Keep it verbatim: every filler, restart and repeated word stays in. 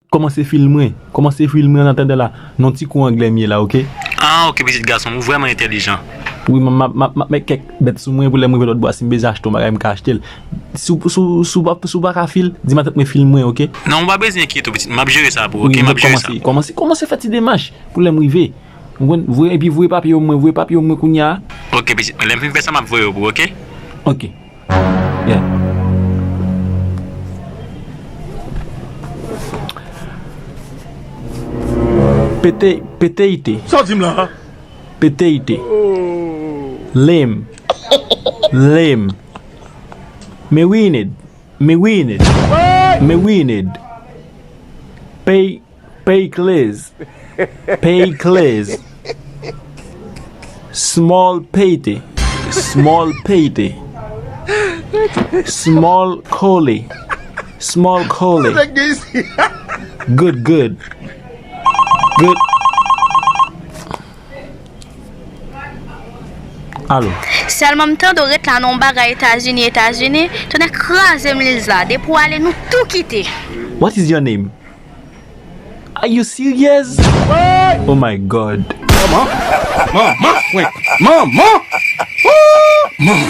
Kòmanse filme, kòmanse filme an atandan la. Non, ti kou anglè m ye la, oke? Ah, oke, pitit gason m, ou vrèman entèlijan. Wi, m ap, m ap, m ap met kèk bèt sou mwen pou lè m rive lòt bò a, si m bezwen achte yon bagay, m ka achte l. Si w, si w, si w pa, si w pa ka fil, di matant mwen fil mwen, oke? Non, ou pa bezwen enkyete w, pitit, m ap jere sa pou ou, oke? M ap jere sa. Kòmanse, kòmanse, kòmanse fè ti demach pou lè m rive. Ou konprann? Voye, epi voye papye yo mwen, voye papye yo mwen kounye a. Oke, pitit mwen, lè m fin fè sa, m ap voye yo pou ou, oke? Oke. Yeah. Pete, peteite. Sa w di m la? Peteite. Lame. Lame. Me winid. Me winid. Me winid. Pay, pay clez. Pay clez. Small pete. Small pete. Small coli. Small coli. Good, good. Good. Alo. Sèlman m tande w ret la nan yon bagay Etazini, Etazini, tonnè kraze m Lil Zla. Depi w ale, nou tou kite. What is your name? Are you serious? Oh my God. Manman! Manman, frenk! Manman! Ooh, manman!